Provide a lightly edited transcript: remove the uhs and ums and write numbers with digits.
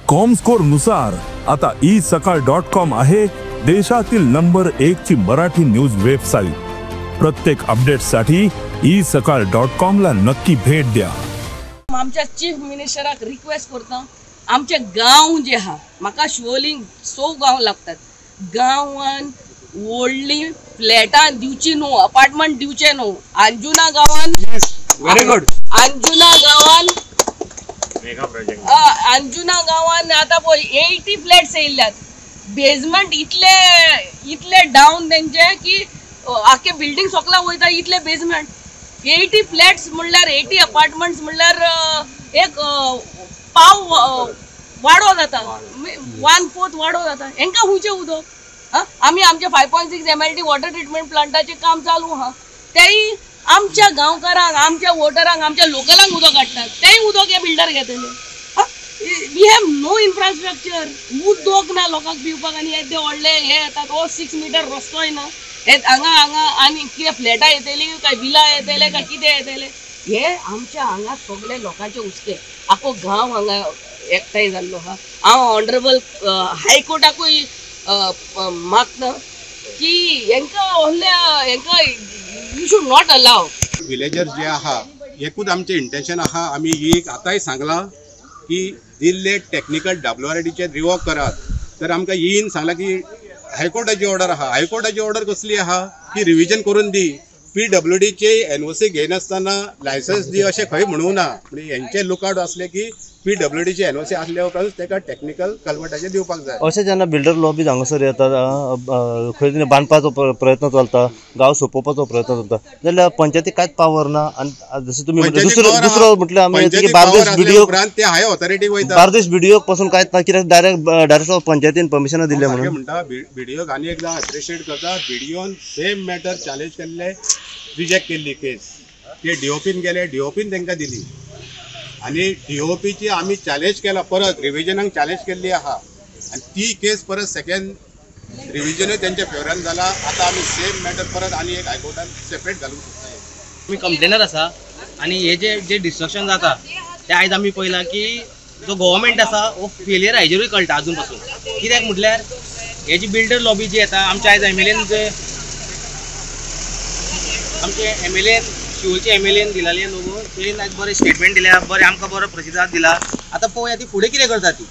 Comscore नुसार आता E सकाळ डॉट कॉम आहे देशातील नंबर 1 ची मराठी न्यूज वेबसाईट। प्रत्येक अपडेटसाठी ई सकाळ डॉट कॉम ला नक्की भेट द्या। आमच्या चीफ मिनिस्टराक रिक्वेस्ट करता, आमचे गांव जे आहा म्हाका शिवोली 100 गांव लागतात, गांवान व्हडली फ्लॅटां दिवची न्हू, अपार्टमेंट दिवचे न्हू। अंजुना गांवान, व्हेरी गुड, अंजुना गांवान अंजुना गांवान आतां पळय 80 फ्लॅट्स येयल्यात, बेजमेंट इतले इतले डावन तेंचे की आख्खे बिल्डींग सोकला वयता इतले बेजमेंट। 80 फ्लॅट्स म्हणल्यार 80 अपार्टमेंट्स म्हणल्यार एक पाव वाडो जाता, 1/4 वाडो जाता। हेंकां खुंयचें उदक? आमी आमचे 5.6 MLD water treatment प्लांटाचें काम चालू आहा, तेय आमच्या गांवकारांक, आमच्या वोटरांक, आमच्या लोकलांक उदक हाडटात, तेय उदक हे बिल्डर घेतले। We have no infrastructure, उदक ना लोकांक पिवपाक, आनी हे ते व्हडले हे येतात, हो 6 मिटर रस्तोय ना, हे हांगा हांगा आनी कितें फ्लॅटां येतली काय विला येतले काय कितें येतले, हे आमच्या हांगा सगळे लोकांचे हुस्के। आखो गांव हांगा एकठांय जाल्लो आहा। हांव ऑनरेबल हायकोर्टाकूय मागता की हेंकां व्हडल्या हेंकां you should not allow. Villagers जे आहा एकूच आमचें इंटेन्शन आहा, आमी एक आतांय सांगलां की दिल्ले टेक्निकल WRDचेर रिवॉक करात। तर आमकां येन सांगलां की हायकोर्टाची ऑर्डर आहा, हायकोर्टाची ऑर्डर कसली आहा की रिविजन करून दी, PWDचे NOC घेयनासतना लायसन्स दी अशें खंय म्हणूं ना। म्हणजे हेंचे लुकआउट आसले की PWDचे NOC आसल्या उपरांत ताका टेक्निकल कलवटाचेर दिवपाक जाय। अशें जेन्ना बिल्डर लॉबीज हांगासर येतात, खंय बांदपाचो प्रयत्न चलता, गांव सोंपोवपाचो प्रयत्न चलता, जाल्यार पंचायती कांयच पावर ना। आनी जशें तुमी दुसरो म्हटल्यार आमी बार्देश बीडीओ ते हाय ऑथॉरिटी वयता, बार्देश बीडीओ पासून कांयच ना, कित्याक डायरेक्ट पंचायतीन परमिशनां दिल्लें म्हणून म्हणटा। बीडीओक आनी एकदां एप्रिशिएट करता, बीडीओन सेम मॅटर चॅलेंज केल्ले, रिजेक्ट केल्ली केस, ते DOPन गेले, DOPन तांकां दिली आनी DOPची आमी चॅलेंज केला, परत रिविजनाक चॅलेंज केल्ली आहा आनी ती केस परत सेकंड रिविजनूय तेंच्या फेवरान जाला। आतां आमी सेम मॅटर परत आनी एक हायकोर्टान सेपरेट घालूंक सोदता। आमी कंप्लेनर आसा आनी हे जे जे डिस्ट्रक्शन जाता ते आयज आमी पळयलां की जो गव्हर्मेंट आसा हो फेलियर हाजेरूय कळटा आजून पासून। कित्याक म्हटल्यार हे जी बिल्डर लॉबी जी येता, आमच्या आयज MLAन जे आमचे MLAन शिवोलचे MLAन दिलाले लोगो, तेणेन आयज बरें स्टेटमेंट दिल्या, बरें आमकां बरो प्रतिसाद दिला। आतां पळोवया ती फुडें कितें करता ती।